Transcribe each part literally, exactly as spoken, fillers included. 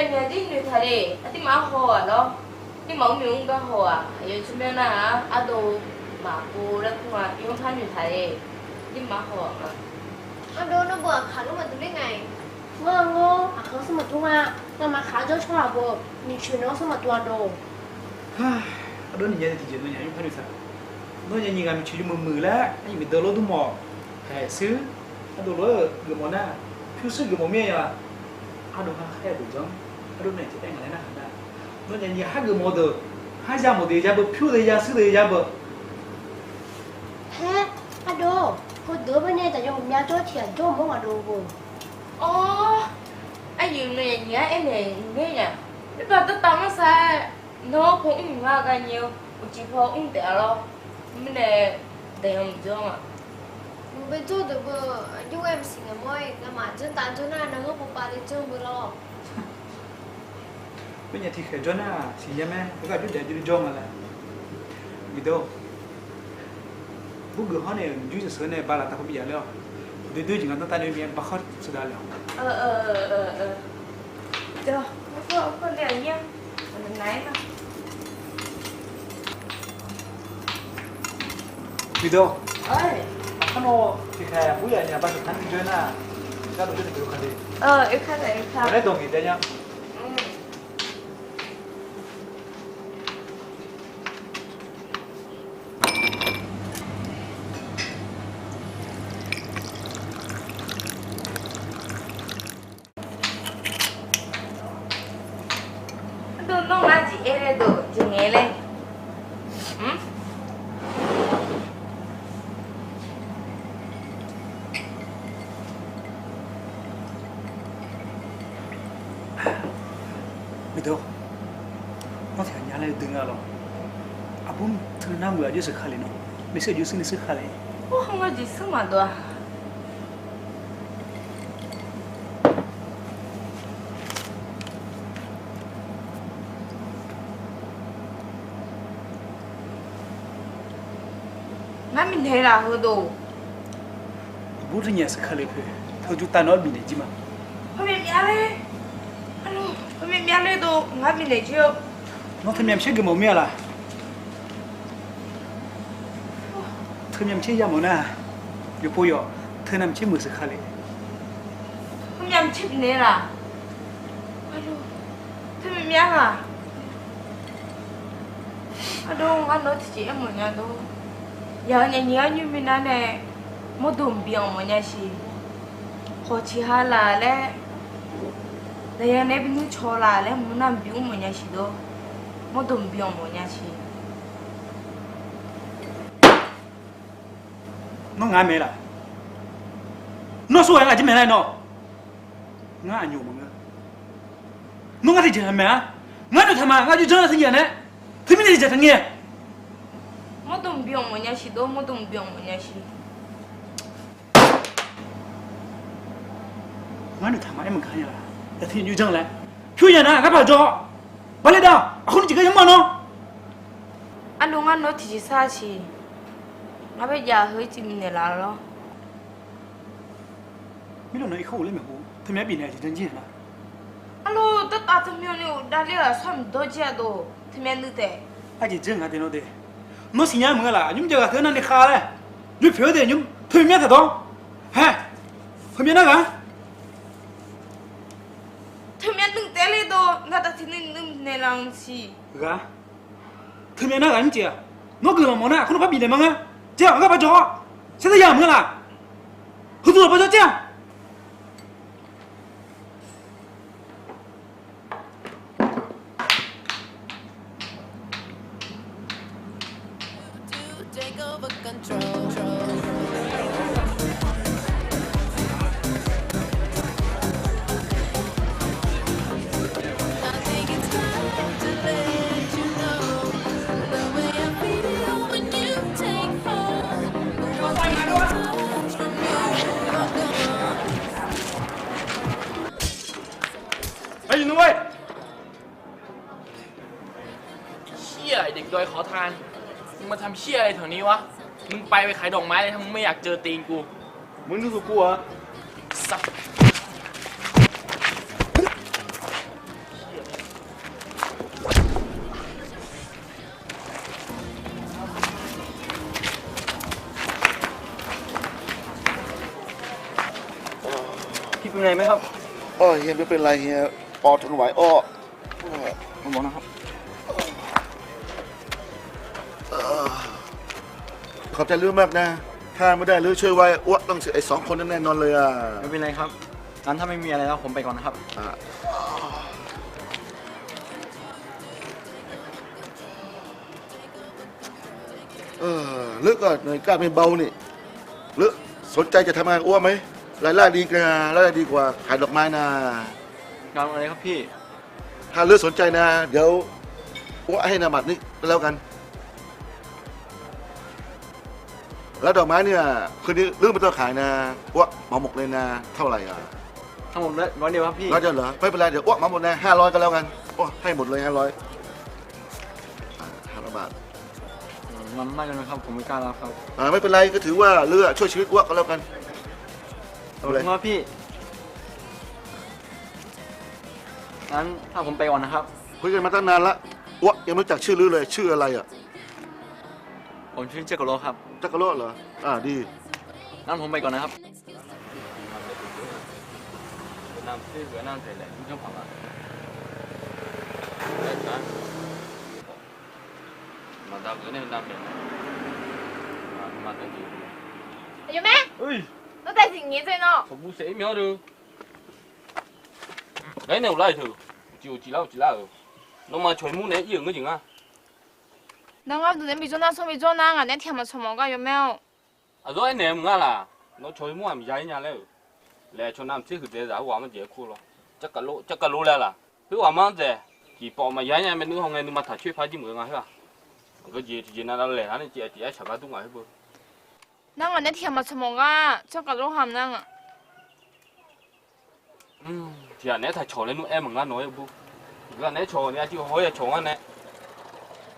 Aqnyaf aqdir noeqtaq le. Aqdirmaf-anr haw-aq lawr. Aqdirmaf-anr noeq-anr gar haw-aq. Aqyawf tsawrmyanr nar-aq, ardov maqpov laer kur-a. Yawr par noeqtaq le. Aqdirmaf-anr haw-aq ma. Ardov, nawr beu aqkaq lor maqdur ler nga-iq. Ngar-a ngawr, aqkaq-anr smr maqdur nga. Ngamaf aqkaq jawr tsawrhaq beu, nyiq coeq nawq-anr smr maqdur-a dov. Ardov, ni nya-eu tiqjeq nawnyaf yawr par noeqtaq. Nawnyaf nyiq ghaq nyiq coeq yawmuiq muiq laer aqyuif miqdeuq lor dur mawf. Khaeq shuir, ardov lof-aer geufmawf nar, pyurshuir geufmawf mir-a ya. Ardov ha khaer-eu deuq janr. Ardov nae tiqdaer ngaq laer narhaq nar, nawnyaf nyiq ghaq har geufmawf deuq, har ya mawf deuq ya beu, pyur deuq ya, shuir deuq ya beu. Haer, ardov, heudeuq-anr bae nae taq yawmuiq myav jawr tiq ghaq jawr mawr ngaq dov beu. Awr, aqyuif nawnyaf nyiq ghaq aernaeq mr-aer nya. Mirbav dawrtav manr sar-aer, nawr paw mr ngar gar nyae-eu, uqcif paw mr taef-a lawr. Mirnae daeq-anr jawr-a. Maqbae jawr deuq beu, aqjox ghae maqsiq ngaq mawr-ir. Ngamaf janr tav jawr nar, nawr paw pav le janr beu lawr. Bae nya tiqkhaeq jawr nar siqnya mae, heugar aqjox daeq jawr jawr nga laer. Miqdeuq, burgeuf hawr nae-euq nymq jur sheuq sheuq nae bala taq paw bi yaf ler-awq. Doer doer jeq nga danrtav nae mir-aer ba khawr sheuqdav le-awq. Miqdeuq, aqkar nawr tiqkhaeq bur yaf nya ba sheuq tanr ni jawr nar, gar dov jawr ni geuf ka le. Laer dawq ngeq jav nya. Ardov, nawr ngar jeq aer laer dov jeq ngae laer. Miqdeuq, nawr tiqghaq nya laer dui nga lawr. Aqbur teu nar meuq aqjox sheuq ka le nawr. Maershuir aqjox sheuq ni sheuq ka le. Or, ngar jeq sheuq maqdov-a. Ngar bifnaeq laf heudov. Aqbur teu nyaf sheuq ka le poeq. Teujuq tav nawr bifnaeq jir ma. Heumyav myav le. Heumyav myav le dov, ngar bifnaeq jir-eu. Nawr teumyav maqtser geufmawf mir-a laf? Teumyav maqtser yamawf nar, yawqpov yawq teunav maqtser meuq sheuq ka le. Heumyav maqtser bifnaeq laf? Teumyav myav-aq. Ardov, ngar nawr tiqjeq aermawf nya dov. Yaq-eu nyaf nyiq ghaq nymr bi nar nae mawrdo mqbi anq mawf nya siq. Khawq ciq ha laf laer, daqyan nae bi nmr caw laf laer mur nar mqbi mr mawf nya siq dov. Mawrdo mqbi anq mawf nya siq. Nawr ngaq-anr mae laf? Nawr sawr-aer ngaq jeq maeq nar nawr. Ngar aqnyoq maqngeur. Nawr ngar tiqjeq-aq maeq-a. Ngar noeqtaq ma, ngar aqjox janr-a teunyaf nae. Teumirnae tiqjeq taqngae. Mawrdo mqbi anq mawf nya siq dov, mawrdo mqbi anq mawf nya siq. Ngar noeqtaq ma aer maqgaq nya laf? Yaq teunyaf nymr janr laer pyur nya nar ngar paq jawr. Bale da, aqkhawf ni tiqgar yamawr nawr. Arluf, ngar nawr tiqjeq sar siq. Ngar bae jav heu ircif bifnaeq laf lawr. Mirluf nawq irkanr ghofler maeqhu, teumyav bifnaeq jeq janr jir-a nar. Arluf, dawrtav teumyav ni uqdav ler-aq sar mqdawr jir-a dov, teumyav nuiv taef. Arjeq dzeur nga de nawr de. Nawr siqnya meuq-a laf, nymr jav ghaq teu nar ni khav laer. Nymr poeq-awr de nymr teumyav taqdawr. Haer, heumyav nar ghaq. Teumyav nuiv taef le dov, ngar daq tiq nuiv nuiv naeqlaf-eu siq. Ghaq. Teumyav nar ghaq nymr jeq-aq, nawr guiqlanq mawf nar aqkar nawr par bifnaeq ma ngar. Jaer-awq, ngar par jawr-awr. Saertav ya meuq-a laf. Heuduq laf par jawr jaer-awq. Aqyuif nmr-aer, เหี้ย เด็กดอยขอทาน มึงมาทำเหี้ยอะไรแถวนี้วะ มึงไปไปขายดอกไม้เลย ถ้ามึงไม่อยากเจอตีนกู มึงดูถูกกูเหรอ สัตว์ ไงไหมครับ เออ เฮีย ไม่เป็นไรเฮีย ปอทนไหวอ้อ ผมบอกนะครับ ขอบใจเรื่องมากนะ ถ้าไม่ได้เรื่องช่วยไว้ อ้วกต้องเสียไอ้สองคนนั้นแน่นอนเลยอ่ะ ไม่เป็นไรครับ งั้นถ้าไม่มีอะไรแล้วผมไปก่อนนะครับ อ่ะ เออ เลิกก่อนหน่อย กล้าไม่เบานี่ เลิก สนใจจะทำงานอ้วกไหม รายได้ดีกว่ารายได้ดีกว่าขายดอกไม้นะ งานอะไรครับพี่ ถ้าเลิกสนใจนะ เดี๋ยวอ้วกให้นามบัตรนี้ก็แล้วกัน แล้วดอกไม้เนี่ย คืนนี้เลิกไม่ต้องขายนะ อ้วกเหมาหมดเลยนะ เท่าไหร่อ่ะ ทั้งหมดร้อยเดียวครับพี่ ร้อยเดียวเหรอ ไม่เป็นไร เดี๋ยวอ้วกเหมาหมดนะ ห้าร้อยก็แล้วกัน อ้วกให้หมดเลย ห้าร้อย อ่า ห้าร้อยบาท อืม มันมากเกินไปครับ ผมไม่กล้ารับครับ อ่า ไม่เป็นไร ก็ถือว่าเลือกช่วยชีวิตอ้วกก็แล้วกัน เอาเลย ขอบคุณครับพี่ งั้นถ้าผมไปก่อนนะครับ คุยกันมาตั้งนานละ อ้วกยังไม่รู้จักชื่อลือเลย ชื่ออะไรอ่ะ ผมชื่อจักรโลครับ จักรโลเหรอ อ่า ดี งั้นผมไปก่อนนะครับ Aqyawf mae, nawr dae zif ngaeq dzae nawr. Khawqbu saef-ir mya-awr deuq. Gaq-ir nae uqlar-euq teu, uqcif uqcif lar uqcif lar-euq. Nawmaf cawq-ir mur naeq-aer ir-euq ngeur jeq nga. Nar ngar duq naeq-aer bijawr nar sanr bijawr nar ngaq naeq-aer tiq ghaq maqcawq mawf gar aqyawf mae-awr. Aqzawr aernaeq-eu maqnga laq. Nawr cawq-ir mur-aq maqya-ir nya laer-euq. Laeq cawq nar maqtser huiqdzaeq zaq-eu ghaq-anr jeq-aer kur lawr. Carkaf lor laer laq. Khoerghaq mar dzaeq tiqpawf maqya-ir nya mae nuir hawngae nuima taq coer par jir meuq-eu nga khoer-aq. Aqgeu jeq tiqjeq nav laer laeq lar nae tiq tiq-aer shaq gar dur ngaq khoer beu. Nar ngaq naeq-aer tiq ghaq maqcawq mawf gar carkaf lor hamq nar ngaq. Tiq ghaq naeq-aer taq cawq laer nmr aer maqngar nawq-aer bur. Ghaq naeq-aer cawq ni aqjeq haw-aer ya cawq ngar nae.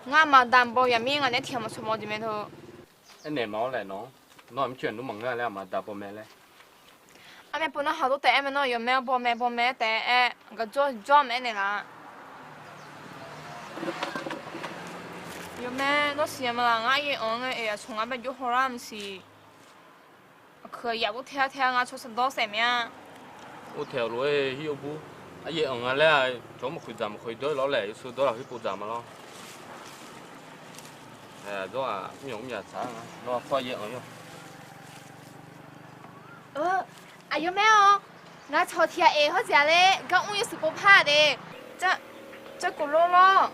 Ngar maqdaq baw yamir ngaq naeq-aer tiq ghaq maqcawq mawf jeq mae teu. Aernaeq ma-awr laeq nawq. Nawr-aq mircoer-aq nmr maqngeur laer aqma daq baw mae laer. Armae pov nar haq dov taef-aer mae nawr yawmae-awr baw mae baw mae-aer taef-aer gaq jawr jawr mae aernaeq laf. Yawmae dawrsiq aqma laf ngar aryaer anq-anr ngae-euq aqcawq ngar bae jov hawlar maqsiq. Aqkuiq aqyaf dov tae-ar tae-ar ngar cawq saqdawr saef mae-a. Or taeq-awq lof-aer hir-eu bur. Aryaer anq nga laer-aq cawq-anr maqkhoeq dzaq maqkhoeq dawr-ir lawr laeq yawseu dawr lafkhoer pov dzaq ma lawr. Aqdawr-aq mr yawq mr yaq tsaq-ar nga nawr-aq pawr aryaer anq-ir-awq. Aqyawf mae-awr, ngar cawq tiq ghaq aeq hawr dzaeq-a laer gar mr yawshuif pov par-a de. Carkaf lor lawr.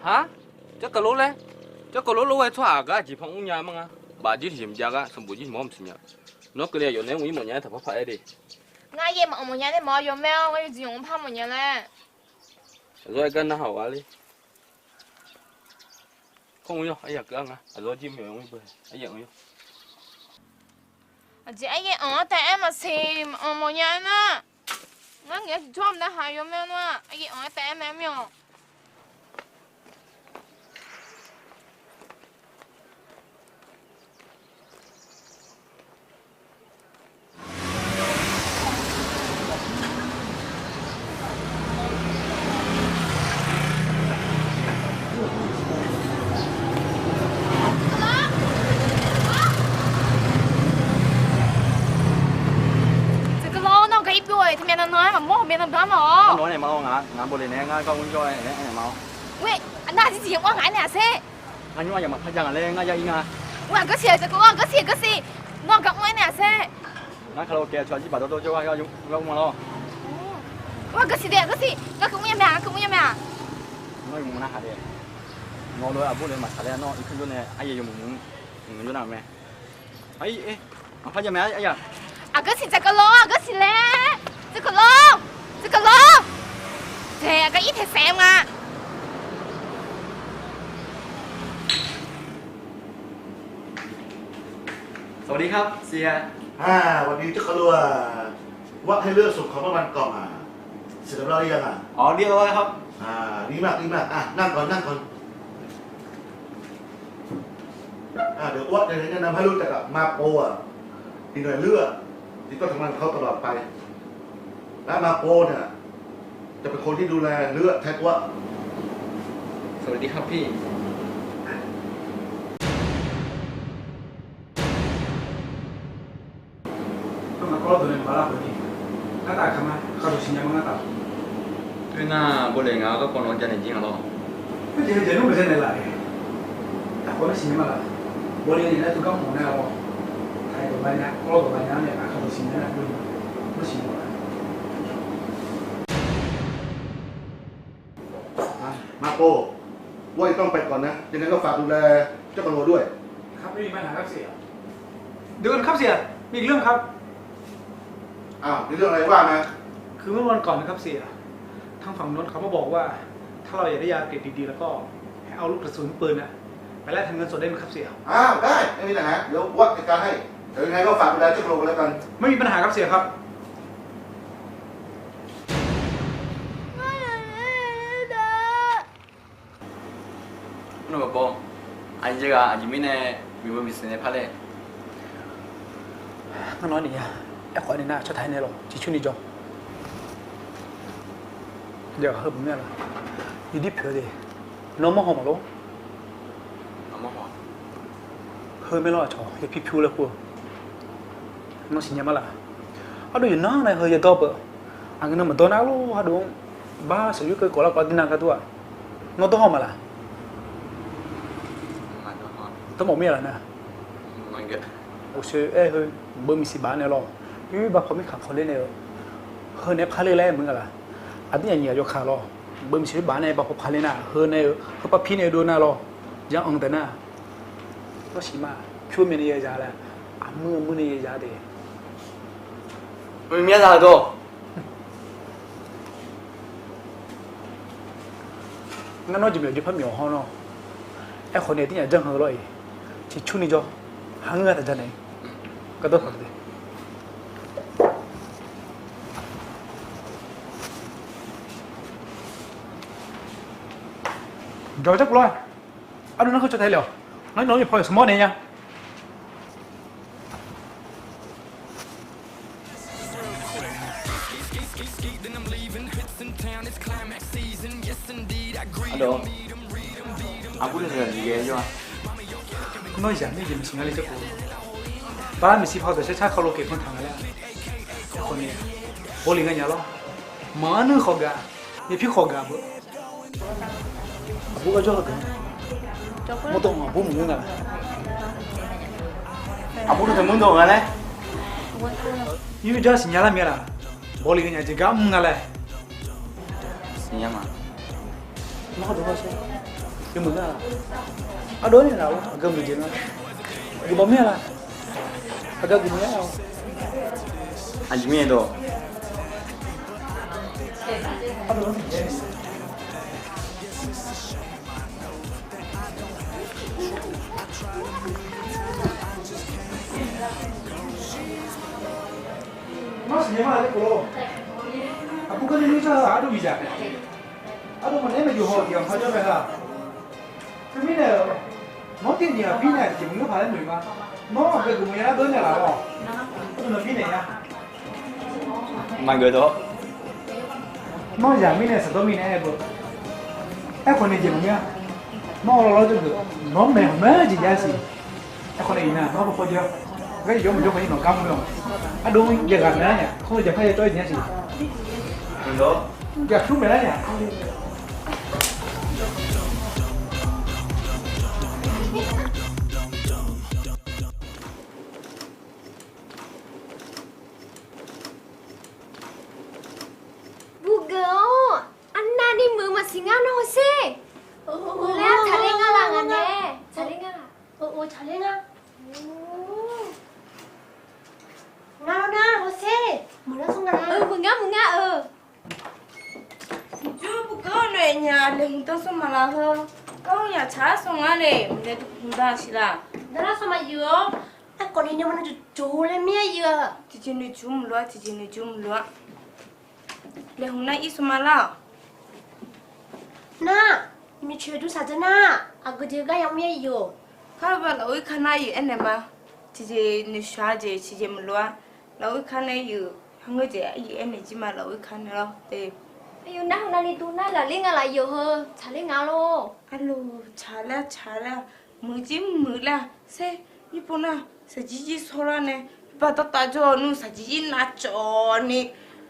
Aq, carkaf lor laer. Carkaf lor lor-aer tsawrhaq gar aqjeq par mr nya ma nga. Baf jir tiqjeq maqjav gar sanqbof jir tiq mawr maqsiq nya. Nawr keuvle yawf naeq-aer mr-ir mawf nya-aer taq par par-aer de. Ngar yaeq maqanq mawf nya nae mawf-awr yawmae-awr ngar yawjeq yawq-anr par mawf nya laer. Aqzawr aer gar narhaq-awq-a ler. Kawr mr-ir-awq, aryaq keuv-ar nga. Aqzawr jir mr yawq-anr beu, aryaq anq-ir-awq. Aqjeq aryaer anq-anr taef-aer maqsiq maqanq mawf nya-aer nar. Ngar ngaeq-aer jawr mq narhaq yawmae nar-aq aryaer anq-aer taef-aer mae mir-awq. Caqkawv lawr, nawr gar ir byov-aer teumirnae nan-aer maqmawr-eu mae nan byan ma-awr. Nawr naeq ma-awr, ngaq ngaq bawle naeq-aer ngar gar mr jawr-aer naeq-aer naeq ma-awr. Oe, nar-aq tiqjeq yamq-awr ngaq-aer naeq-aq saer. Ngar nymr-aq yamq maqpar ja ngaq laer ngar ya ir nga. Oe, aqgeu siq, caqkawv lawr, aqgeu siq, aqgeu siq. Nawr gar mr-aer naeq-aq saer. Ngar kaloqkaq-a cawq-a jir baq dawrdawr jawr-a gar mr ma lawr. Oe, aqgeu siq de, aqgeu siq. Ngar keuv mr ya mae-aq, ngar keuv mr ya mae-aq. Nawr yawmuiq narhaq de. Nawq lof-aer aqbur naeq maqtsaq laer nawr irkanr jawr nae aryaer yawmuiq muiq-anr mq jawr nar-euq mae. Aqpar ya mae-a. Aqgeu siq, caqkawv lawr, aqgeu siq laer. Caqkawv lawr, caqkawv lawr. Daeq, aqgar ir taeq saef nga. สวัสดีครับเสีย อ่า วันนี้เจ้าเขาเรียกว่า วัดให้เลือกส่งของเมื่อวันก่อนอ่ะ เสร็จเรียบร้อยหรือยังอ่ะ อ๋อ เรียบร้อยครับ อ่า ดีมาก ดีมาก อ่ะ นั่งก่อน นั่งก่อน อ่า เดี๋ยวอ้วกจะแนะนำให้รู้จักกับมาโปอ่ะ อีกหน่อยเลือกที่ต้องทำงานกับเขาตลอดไป และมาโปเนี่ย จะเป็นคนที่ดูแลเลือกแท็กอ้วก สวัสดีครับพี่ Kau maqkawv deuq nae maqlar heuq ni. Ngar Khoernar, bawle ngaq-anr garkawv nawq-anr janaeq jir nga lawr. Khoerjeq heu jeq nmr maqjanaeq laf-a. Taqkhawf nar siqnya ma laf. Bawle nae nar tov gar mawf nar lawr. Taqhaq dawqma nya, awr dawqma nya nae aqkaq dawq siqnya nar, nar siqnya ma laf. Maqpov, ว่าจะต้องไปก่อนนะ ยังไงก็ฝากดูแลเจ้ากะโหลกด้วย ครับ ไม่มีปัญหาครับเสี่ย เดี๋ยวก่อนครับเสี่ย มีอีกเรื่องครับ อ้าว มีเรื่องอะไรว่ามา คือเมื่อวันก่อนนะครับเสี่ย ทางฝั่งโน้นเขามาบอกว่า ถ้าเราอยากได้ยาเกรดดีๆ แล้วก็ให้เอาลูกกระสุนปืนน่ะ ไปแลกแทนเงินสดได้ไหมครับเสี่ย อ้าว ได้ ไม่มีปัญหา เดี๋ยววัดจัดการให้ เดี๋ยวยังไงก็ฝากดูแลเจ้ากะโหลกกันแล้วกัน ไม่มีปัญหาครับเสี่ยครับ Nawr maqbaw, aqjeq ghaq aqjeq mirnae miqbeu miqsiq nae par ler. Ngar nawr ni ya, aerkhawf ni nar tsawrtaq-aer nae lawq, ciqcurni jawr. Yawqghaq heu baqmya laf, iqdir poeq-eu de. Nawr mawr haw maqlor. Heu maerlawr aqcawq ya pyur pyur laer kur-eu. Nawr siqnya ma laf. Ardov yawqnan nae heu yadawr beu. Aqgeu nan maqdawr nar lor, ardov-anr bar sheuq yur keuv kawf lar kawv lar dirnar gar dur-aq. Nawr dawr haw ma laf. Dawr mawf mir-a laf nar. Uqshoe aer heu, beu miqsiq baf nae lawr. Yur bar paw mirkhanq paw ler nae-eu, heu nae par ler laer aer meuq nga laf. Aqdir aqnyir aqyawf kaq lawr. Beu miqsiq baf nae bar paw par ler nar, heu nae-eu heu par pir nae dov nar lawr. Janr-anr taef nar. Nawr siq ma, pyur myavni ya za laer, aqmuir aqmuir nae ya za de. Myav za dawr. Ngar nawr jeq myawf jeq par myawf hawr nawr. Aerkhawf nae aqdir nya janr heu lawr-iq, ciqcurni jawr. Haqngeur-a taq ja naeq. Gardawr khawf de. Jawr jarkuf lawr-a. Ardov nar kharcaw tae le-awq. Ngar nawq-anr yawpaw yawq smq mawr naeq nya. Ardov, aqbur nae yaeq jawr-a. Nawr zaq mir jeq maqsiq ngar le jarkuf. Bar miqsiq paw dawq shar car kawv lo keq pan taq nga laer. Aerkhawf nae, bawle nga nya lawr. Manq-anr nuir khawf gaq, yaepyur khawf gaq beu. Aqbur gar jawr-eu gaq. Mawrdawv aqbur maqngeur nga laf. Aqbur dawq tae mawrdawv nga laer. Yur jar siqnya lar mir-a laf. Bawle nga nya jeq gar mr nga laer. Siqnya ma. Nawr khar dawq lar sar. Yawmuiq nar-aq, ardov-aer naeq laf-awr aqgeu muiq jeq nga. Guiqlanq mir-a laf. Aqgeu guiqlanq mir-a laf. Aqjeq mirnae dawq. Nawr siqnya ma laf-aer kov lawr. Aqbur gar nuir nuir car-eu ardov miqdzaq. Ardov maqnaeq-aer maqyuf haw-eu tiq ghaq par jawr mae laf. Teumirnae-euq, nawr tiq nyiq ghaq birnaeq tiqjeq maqngeur paq laer noeq ma. Nawr aqgeu geuf mawf nya lar deur nae laf-awq. Ardov nan birnaeq nya. Maqgeuf dawq. Nawr zaq mirnae saqdawr mirnae aer-eu beu. Aerkhawf nae jeq maqngeur-a. Nawr lawr lawr jawrgeuf. Nawr maeq hawq mae jeq jav siq. Aerkhawf nae iqnan nawr paw paw jawr. Gar jeq jawr maqjawr khawf-ir nawq gar mr-awq. Ardov jav ghaq maeq lar nya. Khawf-eu jaqpar ya cawv-ir jeq nya siq. Jaqpyur maeq lar nya. Bugeuf-awr, arnavni meuq maqsiq ngar nawr hawsher. Laer tsaqler ngar laf ngaq nae. Tsaqler ngar laf. Tsaqler ngar. Ngar nar hawsher. Meuq lar smr nga. Meuq ngar meuq ngar-eu. Jur bugeuf-awr nae nya laeqhmq dawr smr maqlaq heu. Gar yaq tsaq-aer smr ngar le. Maqnaeq dawq siq laf. Nar lar smr maqyuf-awr. Aerkhawf ni nya ma nar jur jur laer mir-aer yuf-a. Tiqjeq noeqjmq maqloq-a, tiqjeq noeqjmq maqloq-a. Laeqhmq nar ir smr maqlar-awq. Nar, miqcoeq dur saqdzeur nar, aqgeu jeq gar yamr-aer yuf-awq. Kar ba lafov ir ka nar yuf aernaeq ma. Tiqjeq noeqshaq-a jeq tiqjeq maqloq-a. Lafov ir ka nae yuf, hangeur jeq yuf aernaeq jir ma lafov ir ka nae lawr te. Aqyawf nar heu navni dur nar lafler nga laf yawf heu tsaqler nga lor. Arluf tsaqler tsaqler, muiqjir muiqler-a. Sher, irpov nar saqjir jir sawrlar nae, ba dawrtav jawr-eu nmr saqjir jir navcawv ni.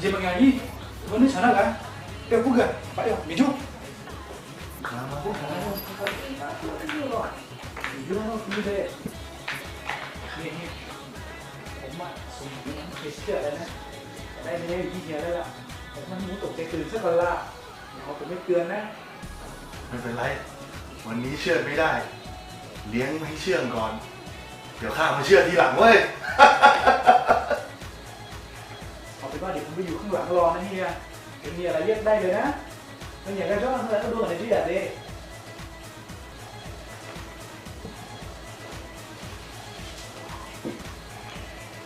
Jeq maqngaq-ir, heunuir tsaq nar ghaq, taev kur gaq, paf-aer-awq, miqjur. Miqjur nar nawr tmr de. Aqma smq mr shir-aq laer nar, aqda nae yajir nya laer la, aqma nymr tov taev keuv tsar kala, aqma tov maer keuv-a nar. ไม่เป็นไร วันนี้เชื่อดไม่ได้ เลี้ยงให้เชื่องก่อน เดี๋ยวข้ามาเชื่อดทีหลังเว้ย Aqduimaf deuq khmr yuf khanr ghaq khanr law nar-ir-a, deuq nyiq ghaq laf yaer dae-eu nar, deuq nyiq ghaq gar jawr nar-eu aqduimaf deuq jir yaf de.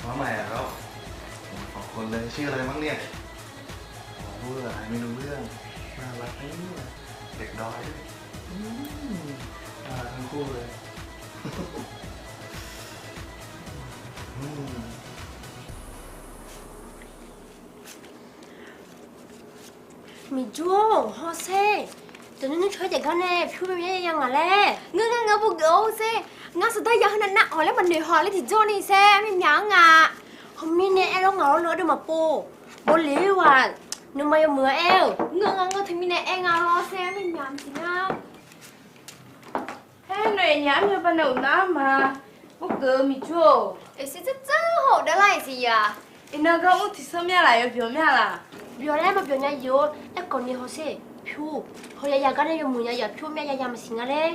มาใหม่อ่ะครับ สองคนเลย ชื่ออะไรมั้งเนี่ย ผมพูดภาษาไทยไม่รู้เรื่อง น่ารักนะเนี่ย เด็กดอยด้วย อืม น่ารักทั้งคู่เลย อืม Miqjur-or, hawsher. Dawqnymr nymr caw-aer taef gar nae pyur myav myav ya ngaq laer. Ngeur ngar, ngar bogeuf-awr sher. Ngar saqdar ya heu nav nav-awq laer maqnoeq haw laer tiqjawr ni sher, armyav myaq-anr nga. Heumirnae aer lawr ngaq-awr lawr deuq maqpov. Bawle-eu-aq, nuima yawmuiq-a aer-eu. Ngeur ngar, ngar teumirnae aer nga lawr sher, armyav myaq-anr tiq ngar. Aer, nawq-euq aqnyaf armyav banav uqnav-anr ma. Bogeuf-eu Miqjur-or. Aqsir dzardzar haw-euq darlar-iq siq ya. Iqnan gar ur tiqsanr myav laf, yawbyawq myav laf. Byawq laer maqbyawq nya yaf-or. Aerkhawf ni hawsher, pyur. Haw ya ya gar nae yawmuiq nya yaf, pyur myav ya ya maqsiq nga laer.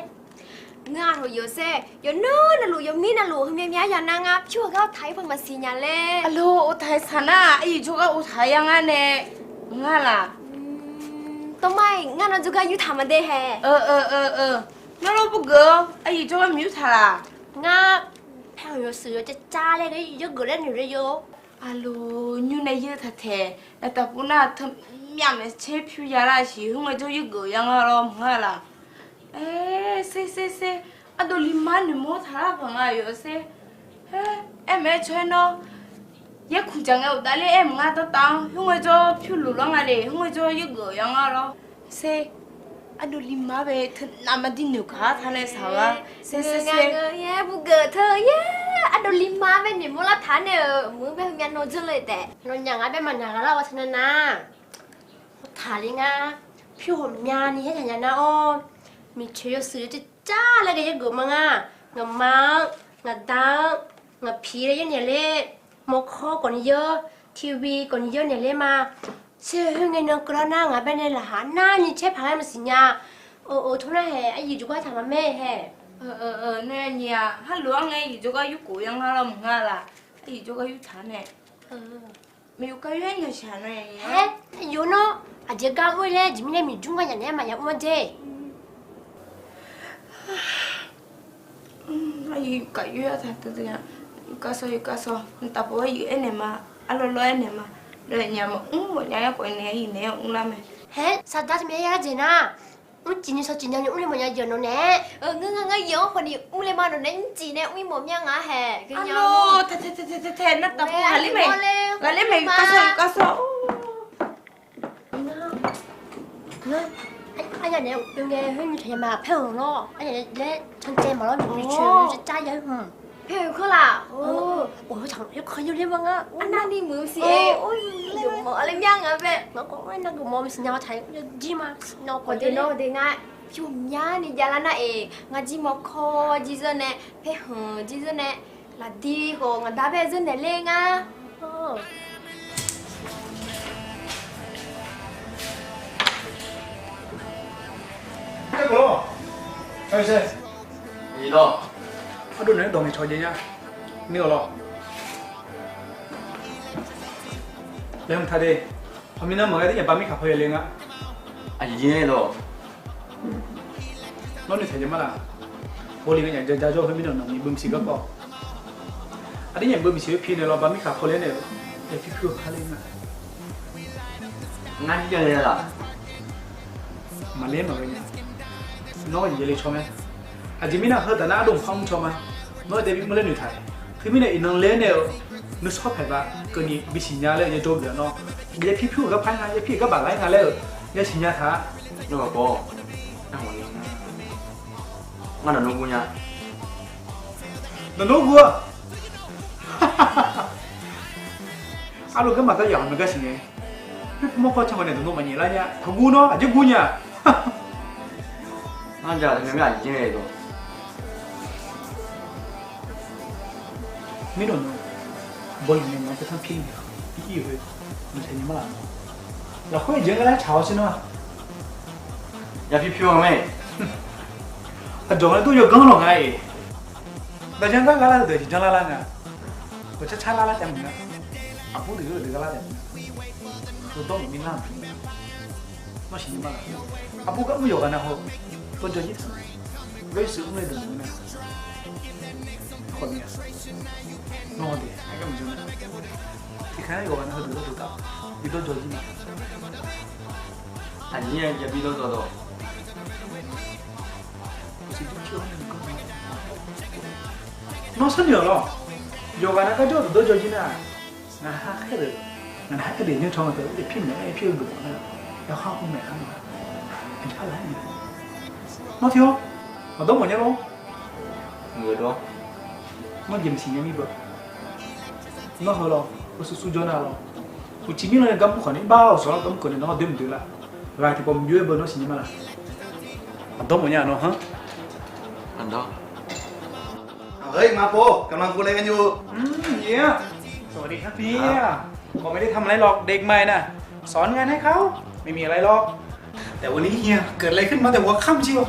Ngar-aq, yawqsaer yawqnan navluf yawqmir navluf heumyav myav ya nar ngar pyur-eu gar taq-ir paq maqsiq nya laer. Aqloq, taq-ir saq nar, aqyuif jawrgar taq-ir ya ngar nae. Ngar laq. Tawrmar-iq ngar nawr jawrgar yurtaq ma de hae. Nar lawr, burgeuf-awr aqyuif jawrgar maqyurtaq laq. Ngar paeq-euq yawshuif yawcar car laer yawgeuf laer noeq laer yawr. Aqloq, nymr nae yeur taq taeq. Nae taqpov nar teumyav maeqtser pyur ya lar siq, khoerngae jawr yawgeuf ya ngar lawr maqngar laq. Aer, ser ser ser, ardov li mar noeqmawr taq lar paq nga yawf ser. Aer, aer maeq-aer caw-aer nawr, yaerkuq dzaq ngae uqdav ler aer maqngar dawrtav-anr, khoerngae jawr pyur luf lar nga le, khoerngae jawr yawgeuf ya ngar lawr. Ser, ardov li mar bae teunav maqdir noeqgaq-ar taq nae saq-eu-ar. Ser ser ser, yaer burgeuf teu yaer, ardov li mar bae noeqmawr lar taq nae-euq meuq-anr bae heumyav nawr dzeur le taef. Nawnyaf ngar bae maqnyaf ghaq lar-awr teunav nar, taqler ngar pyur ghawqmyani yaer taq nya nar-awr, miqcoeq yawshuif yawcar car laer ghae yaergeuf ma ngar. Ngaqma-anr, ngaqda-anr, ngaqpiq laer yaer naeq ler, mawrkawr kawfni yawr, TV kawfni yawr naeq ler ma. Tser khoerngae nan keuvlar nar ngaq bae nae laqkhaq narni caer paq laer maqsiq nya. Or or, tawrnar hae, aqyuif jawrgar taq ma maer hae. Nae nyiq-aq, harlof-aer ngae aqyuif jawrgar yurkhof ya ngar lawr maqngar laq. Aqyuif jawrgar yurtaq nae. Maeqyawf kar yur-aer nyashaq nae. Aer, yawf nawr aqjeq gar mr-ir laer jeq mirnae miqjmr gar nyaf naeq-aer maqya mr-ar de. Aqyuif kar yur-aer taq teu teu-a. Yufkar sawr, yufkar sawr, mqtav pov-aer yuf-aer naeq ma. Arlawr lawr-aer naeq ma. Lawr nya maqmr mawfnya-aer khawf nae aqyuif naeq-aer mrlar mae. Haer, saqdaq taqmyav ya jeq nar, mrcif ni shawcif nya ni mrle mawfnya jeq nawq naeq-aer. Ngeur ngar ngar yawf-anr khawf ni mrle ma nawq naeq mrcif nae mr-ir mawf mya nga hae. Arlawr, tae tae tae tae tae, navtaq pov ghaqler mae. Ghaqler mae, yufkar sawr, yufkar sawr. Arya naeq-aer oe ngae khoer nymr taq nya ma paer-euq lawr. Arya naeq-aer cancae maqlawr, miqcoeq car ya-aer hmq. Paer-euq keuv laf. Or, yawkaq yawler ma ngar. Arnavni meuq siq-aer, yawmawf laer mya nga bae. Ngaq khawf aernar geufmawf maqsiq nya-awr taq-ir jir ma. Nawr khawf de nawr de ngar pyur myani javlar nar-eq, ngar jir mawrkawr jir zeur nae, paer hmq jir zeur nae, laqdir khawf ngaqda bae zeur naeq ler ngar. Ardov naeq-aer dawq ngaeqcawq jaev nya. Nir-awq lawr. Laeqhmq taq de. Hawq mirnae maqghae tir nyaf bar mirkhanq paw yaeq le nga. Aqjeq jir-aer lawr. Nawr noeqtaq jaeq ma laf. Hawli nga nyaf ja ja jawr khoer mirnae nawq nyiq beu maqsiq garkawv. Aqdir nyaf beu maqsiq-eu pi naeq lawr bar mirkhanq paw le nae-euq, yaeq pyur pyur-eu kar le nga. Ngar jir jav le laf. Maqler maqghae nya. Nawr aqjeq jaeq le caw mae. Aqjeq mirnae heudaq nar ardov mqpar mr caw ma. Nawr-eu dae bimr laer noeqtaq-a. Teumirnae iqnan ler nae-euq nuisawr paeq ba keuvni bisiq nya laer yajawr geuf-a nawr. Yaeq pyur pyur-euq garpar nga, yaeq pyur garbav lar nga laer-euq yasiq nya taq-a. Ngar nawq nor guv nya. Nawq nor guv-a. Arlov garma taryaq hawq mae gar siq ngae, mawrkawr can haw nae dawq nor maqnyaef lar nya. Taqguv nawr aqjeq guv nya. Ngar ja taqmyav mir aqjeq jir-aer dawq. Mirnae nawq, bawleq nae nawq-anr tawrtanr pir-ir-euq, ir-euq, nawq taqnyaef ma laf. Lafkhoer jeq-anr gar lar tsaq-awr sir nar, yaeq pyur pyur-a mae. Aqdzawq-anr dur yawganr lawq nga-iq. Daqjanr gar gar lar-eu deuq jeq janr lar lar nga. Ghawqcar car lar lar taef maqnga. Aqbur deuq yawr-eu deuq gar lar taef maqnga. Heudawr maqmir lar-euq. Nawr siqnya ma laf. Aqbur gar mr yawqghaq nav haw-eu dawrjawr jir taq-a. Gar yawshuif mr le deuq maqngeur nar, khawf ni-a. Nawr haw de, aer gar maqjan nar, tiqkhaer yawqghaq nav heudeuq dawrdawq taf, bi dawrjawr jir ma. Aqjeq-aer jav bi dawrdawq dawq. Nawr sharnoeq-awq lawr. Yawqghaq nav garjawr deuq dawrjawr jir nar, ngaq ha khaer deuq, ngaq nav khaer deuq nymr caw nga teu, yaeq pyur maeq-aer yaeq pyur-eu geuf mawf nar, yawkhav hmq maeq-a. Aqjeq par laf-aer nya. Nawr tiq-awr, aqdawr mawf nya lor. Nawr jeq maqsiq nya mir beu. Nawr heu lawr, heu sur sur jawr nar lawr. Uqcif mir lan nae garmr khawf nae bar-awr sawq-awr garmr keuv nae nawr doer maqdoe lar. Ghaq tiqpawf maqbyoe beu nawr siqnya ma laf. Aqdawr mawf nya nawr hanr. Aqdawr. เฮ้ย มาโป กำลังคุยอะไรกันอยู่ อืม เนี่ย สวัสดีครับเฮีย ผมไม่ได้ทำอะไรหรอก เด็กใหม่น่ะ สอนงานให้เขา ไม่มีอะไรหรอก แต่วันนี้เฮียเกิดอะไรขึ้นมาแต่หัวค่ำเชียว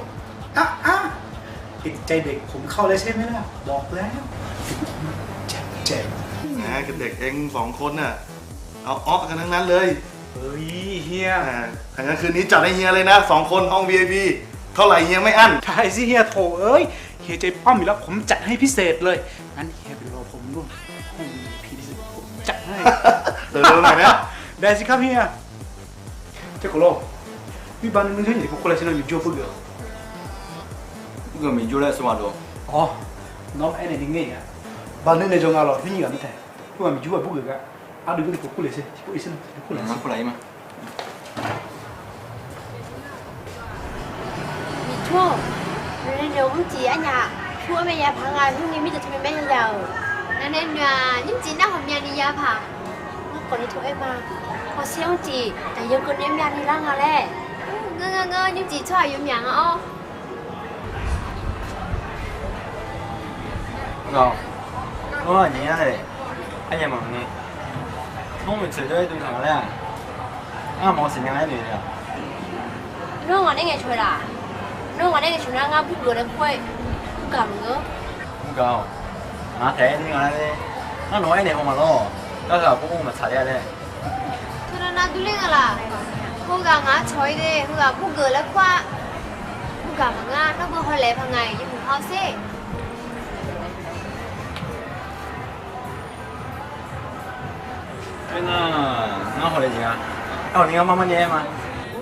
อ่ะ อ่ะ เด็กใจเด็กผมเข้าเลยใช่ไหมล่ะ บอกแล้ว แจ๋วๆ นะ กับเด็กเองสองคนน่ะ เอาอ๊อกกันทั้งนั้นเลย เฮ้ย เฮีย อ่า ถ้างั้นคืนนี้จัดให้เฮียเลยนะ สองคนห้อง วี ไอ พี เท่าไหร่เฮียไม่อั้น ได้สิเฮีย โถเอ้ย เฮียใจปั้มอยู่แล้ว ผมจัดให้พิเศษเลย งั้นเฮียไปรอผมนู่น ห้อง วี ไอ พี ที่สุด ผมจัดให้ เร็วๆหน่อยนะ ได้สิครับเฮีย Caer khof lor, mir bavnuiv nuijanr nyiq tiqpov khoer laer sher nar, miqjur-eu beugeuf-awq. Beugeuf miqjur laer sher ma dov. Awq, nawr aernaeq ni ngae-a. Bavnuiv nae jawr nga lawq, nymrnyiq ghaq mirtae. Khoerghaq miqjur-aq beugeuf gar, ardui gar tiqpov khoer laer sher, tiqpov ir sher, tiqpov khoer laer sher. Miqjur-or, nawqnae naeq-euq mrcif arnyaf pyur-aer mae ya paq nga, nymrngae mirtsaq teu mae mae ya-euq. Nawqnae noeq-aq, nymrcif nar ghawqmyani ya paq. Ngar khawf ni tov-aer ma. Hawsher mrcif daqyan keuvni myav ni lar nga laer. Ngeur ngeur ngeur, nymrcif tsawrhaq yawmyaq nga-awr. Ngaq, nawr aqnyir nar-aq, arnyaf maqngeur. Nawr maeqtsoeq jawr-aer duq taq nga laer-aq, ngar mawf siq nya laer noeq-a. Nawr ngaq nae ngaeqcawq laf? Nawr ngaq nae ngaeqcawq nar ngar burgeuf laer kur-aer, burgaq maqngeur. Burgaq-awq. Ngaq taef-aer dur nga laer, ngar nawq-anr aernaeq haw maqlawr. Ngar heu-aq bur mr maqtsaq ler-a laer. Teunav nav durler nga laf? Heughaq ngaq-anr cawq-ir de, heughaq burgeuf laer kur-a. Burgaq maqngeur-a, nawr beu hawlaeq paq ngaq-iq yawmuiq ha-awr sher. Aernar, ngar hawlaeq jeq nga. Aerkhawf ni ngar mar mar ni aer ma.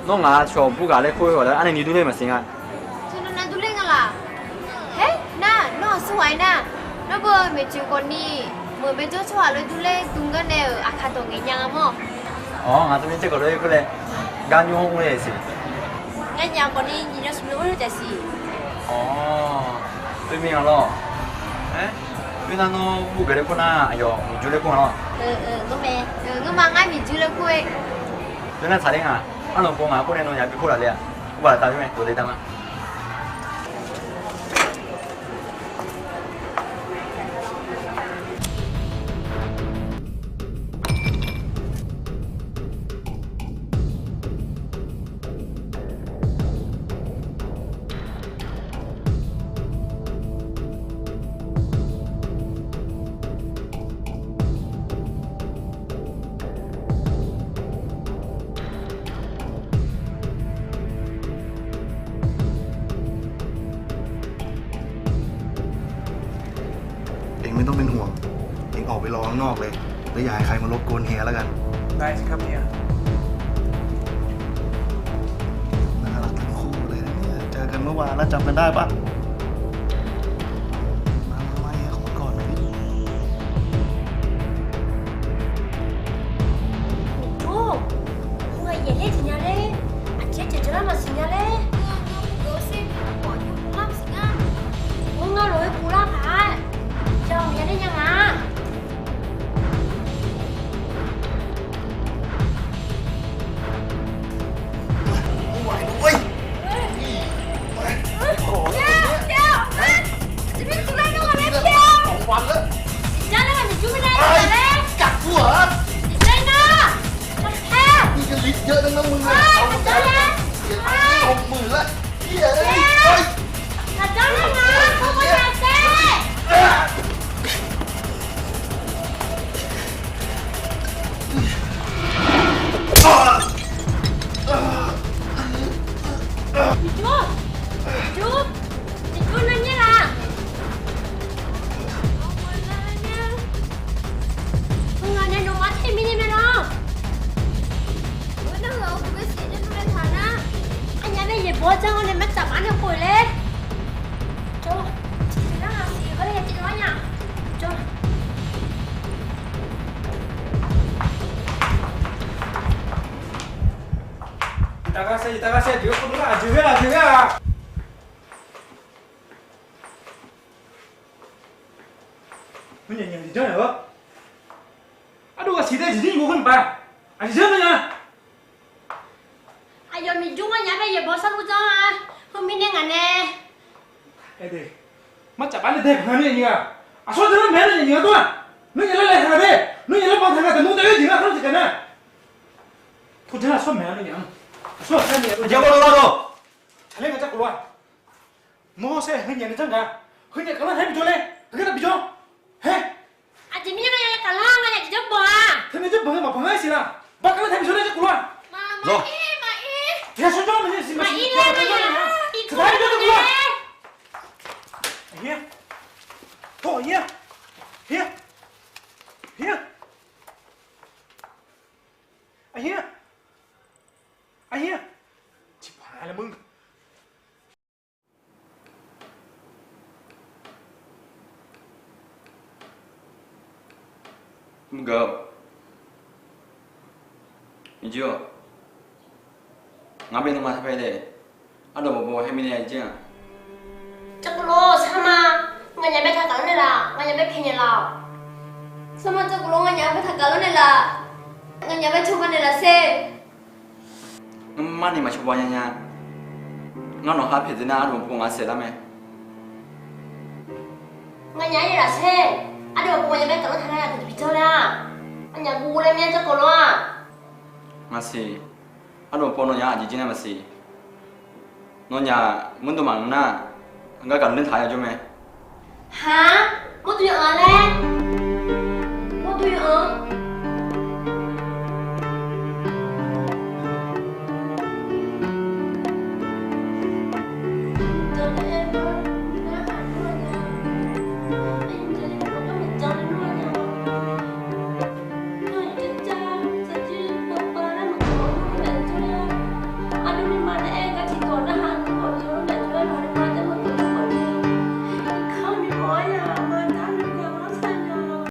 Nawr ngaq cawq burgaq laer kur-eu ghaq laer arnae ni durler maqsiq nga. Teunav nav durler nga laf? Haer, nar nawr aqsur ghaq-ir nar, nawr beu maeqtsoeq khawf ni meuq baejawr tsawrhaq lof-aer durler dm gar nae-euq aqkaq dawq ngaeq nya nga mawr. Awq, ngaq teumirnae tser khawf lof-aer kur laer gar nymr-anr ur-aer siq. Ngar nya khawf ni nyiq nya smq lof-aer ur-eu taef siq. Awq, teumirnae nga lawr. Aer, khoernar nawr burgeuf laer kur nar aqyawf miqjur laer kur nga lawr. Ngeur ma, ngar miqjur laer kur-eu. Teunar tsaqler nga. Arlawq pov ngaq khoer nae nawnyaf bi kur laf le-aq. Urbaq laftav-aer mae, dovle dar ma. Eng ไม่ต้องเป็นห่วง เองออกไปรอข้างนอกเลย แล้วอย่าให้ใครมารบกวนเฮียแล้วกัน ได้สิครับเฮีย น่ารักทั้งคู่เลยนะเนี่ย เจอกันเมื่อวานแล้วจำกันได้ปะ มามามา เฮียขอกอดหน่อยดิ Miqjur, heu-aq yaeqler tiq nya ler, aqjeq jeq dzanlar maqsiq nya ler. Ngar lof-aer guvlar paq-aer, ya maqya ler nya nga. Ui, จะลิดเยอะนักนะมึงอะ เอามา หกหมื่นละ เฮ้ย Miqjur, Miqjur, Miqjur, nar myaer laf? Heu-aq nae nawmaf tae mirnae mae lawr. Arnyaf nae yaeqbawq-anr janr-awr nae martsaf maf-anr nae khof-euq laer. Jawr, tiqjeq nar-aq siq gar laer ya caev lar nya. Jawr. Iqtaf gar saer, iqtaf gar saer, aqjeq ghae-a, aqjeq ghae-a. Aqdui ghaq siq tae jeq jir yuf khoer maqpar, aqjeq janr nae nga. Aqyawf Miqjur ngar nya mae, yaeqbawq sharluf janr-a. Khoermirnae ngaq nae aer de, martsaf baf nae dae gaq nga nae nyiq ghaq, aqsur janr-anr maeq-aer nae nyiq ghaq dawr-aq, nawr nyaef laer laeqhaq nga de, nawr nyaef laer bantaq nga, daqnmr daef-aer jeq nga khanr tiqkhaeq nar. Tawjanr aqsur maeq-a nae nyiq ghaq, aqsur aqsar nae aqjeq lar dawr, tsaqler nga jar khof lor-a. Mawrsaer, heunyaef nae janr gaq. Heunyaef kaflanr tae-aer bijawr laer, heugar nae bijawr. Haer. Aqjeq mirnae nganyaf kaflanr, nganyaf jeq janr banq-a. Teumirnae janr banq-eu maqbanq-aer siq laq. Bar kaflanr tae-aer bijawr laer janr kuf laq. Tiqghaq shawrjawr maqsiq maqsiq, tiqghaq shawrjawr maqsiq. Tiqghaq shawrjawr maqsiq. Aqyir-a. Tawq aqyir-a. Hir-a. Hir-a. Aqyir-a. Aqyir-a. Tiqpaq laer mr. Mrgaq-awq. Irjir-awq. Ngar bae nuima taq pae dae, ardawq bawbaw haer mirnae irjir-aq. Jarkov lor, sarma. Nganyaf bae taqgaq-anr naeqlaf, nganyaf bae paeqnaeq laf-awq. Sarma, jarkov lor, nganyaf bae taqgaq-anr naeqlaf, nganyaf bae cawba naeqlaf sher. Ngar marni maqcawba nya nya. Ngar nawq ha paeq dzer nar ardawq bawbaw ngaq saef lar mae. Nganyaf-aer naeqlaf sher. Ardawq bawbaw nganyaf bae taqlanr taq nar-aq, aqjeq bijawr laer-aq. Aqnyaf guv laer mir-a, jarkov lor-aq. Maqsiq. Ardawq bawbaw nawnyaf aqjeq jir nar maqsiq. Nawnyaf mawrdo maqanr nar, ngar gaqler taq-aer jawr mae. Haq, mawrdo yawf-a laer.